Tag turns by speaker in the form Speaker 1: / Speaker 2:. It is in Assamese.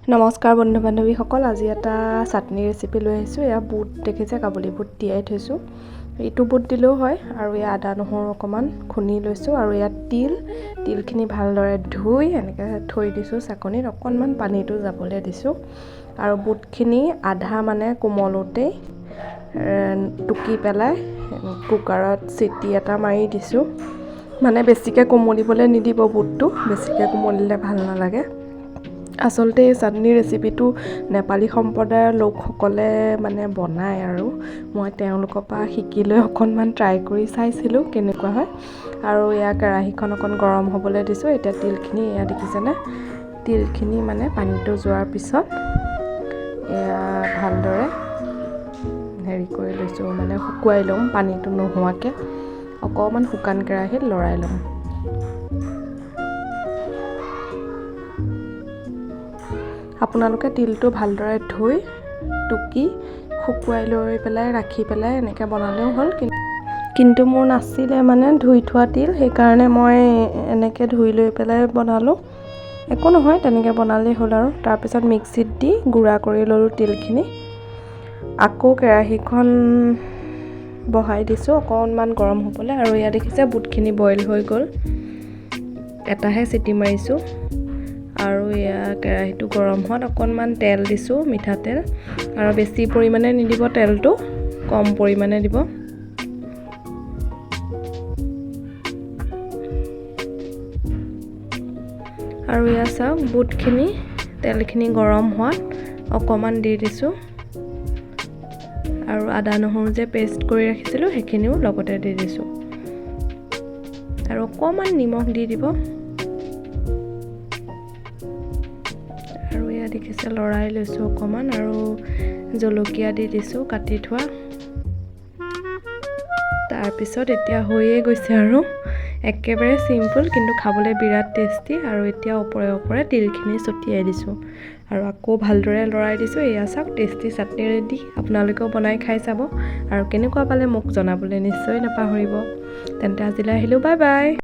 Speaker 1: নমস্কাৰ বন্ধু বান্ধৱীসকল, আজি এটা চাটনি ৰেচিপি লৈ আহিছোঁ। এয়া বুট দেখিছে, কাবুলী বুট তিয়াই থৈছোঁ। ইটো বুট দিলেও হয়। আৰু এয়া আদা নহৰু অকণমান খুন্দি লৈছোঁ। আৰু ইয়াত তিলখিনি ভালদৰে ধুই এনেকৈ থৈ দিছোঁ চাকনিত, অকণমান পানীটো যাবলৈ দিছোঁ। আৰু বুটখিনি আধা মানে কোমলোতেই টুকি পেলাই কুকাৰত চিটি এটা মাৰি দিছোঁ। মানে বেছিকৈ কোমলিবলৈ নিদিব বুটটো, বেছিকৈ কোমলিলে ভাল নালাগে। আচলতে এই চাটনি ৰেচিপিটো নেপালী সম্প্ৰদায়ৰ লোকসকলে মানে বনায় আৰু মই তেওঁলোকৰ পৰা শিকি লৈ অকণমান ট্ৰাই কৰি চাইছিলোঁ কেনেকুৱা হয়। আৰু এয়া কেৰাহীখন অকণ গৰম হ'বলৈ দিছোঁ। এতিয়া তিলখিনি, এয়া দেখিছেনে, তিলখিনি মানে পানীটো যোৱাৰ পিছত এয়া ভালদৰে হেৰি কৰি লৈছোঁ, মানে শুকুৱাই ল'ম পানীটো নোহোৱাকৈ। অকণমান শুকান কেৰাহীত লৰাই ল'ম। আপোনালোকে তিলটো ভালদৰে ধুই টুকি শুকুৱাই লৈ পেলাই ৰাখি পেলাই এনেকৈ বনালেও হ'ল। কিন্তু মোৰ নাছিলে মানে ধুই থোৱা তিল, সেইকাৰণে মই এনেকৈ ধুই লৈ পেলাই বনালোঁ। একো নহয়, তেনেকৈ বনালেই হ'ল। আৰু তাৰপিছত মিক্সিত দি গুড়া কৰি ল'লোঁ তিলখিনি। আকৌ কেৰাহীখন বহাই দিছোঁ অকণমান গৰম হ'বলৈ। আৰু এয়া দেখিছে, বুটখিনি বইল হৈ গ'ল, এটাহে চিটি মাৰিছোঁ। আৰু এয়া কেৰাহীটো গৰম হোৱাত অকণমান তেল দিছোঁ, মিঠাতেল। আৰু বেছি পৰিমাণে নিদিব তেলটো, কম পৰিমাণে দিব। আৰু এয়া চাওক, বুটখিনি তেলখিনি গৰম হোৱাত অকণমান দি দিছোঁ। আৰু আদা নহৰু যে পেষ্ট কৰি ৰাখিছিলোঁ, সেইখিনিও লগতে দি দিছোঁ। আৰু অকণমান নিমখ দি দিব। আৰু এয়া দেখিছে, লৰাই লৈছোঁ অকণমান। আৰু জলকীয়া দি দিছোঁ কাটি থোৱা। তাৰপিছত এতিয়া হৈয়ে গৈছে আৰু একেবাৰে চিম্পুল, কিন্তু খাবলৈ বিৰাট টেষ্টি। আৰু এতিয়া ওপৰে ওপৰে তিলখিনি ছটিয়াই দিছোঁ আৰু আকৌ ভালদৰে লৰাই দিছোঁ। এয়া চাওক, টেষ্টি চাটনি ৰেডি। আপোনালোকেও বনাই খাই চাব আৰু কেনেকুৱা পালে মোক জনাবলৈ নিশ্চয় নাপাহৰিব। তেন্তে আজিলৈ আহিলোঁ, বাই বাই।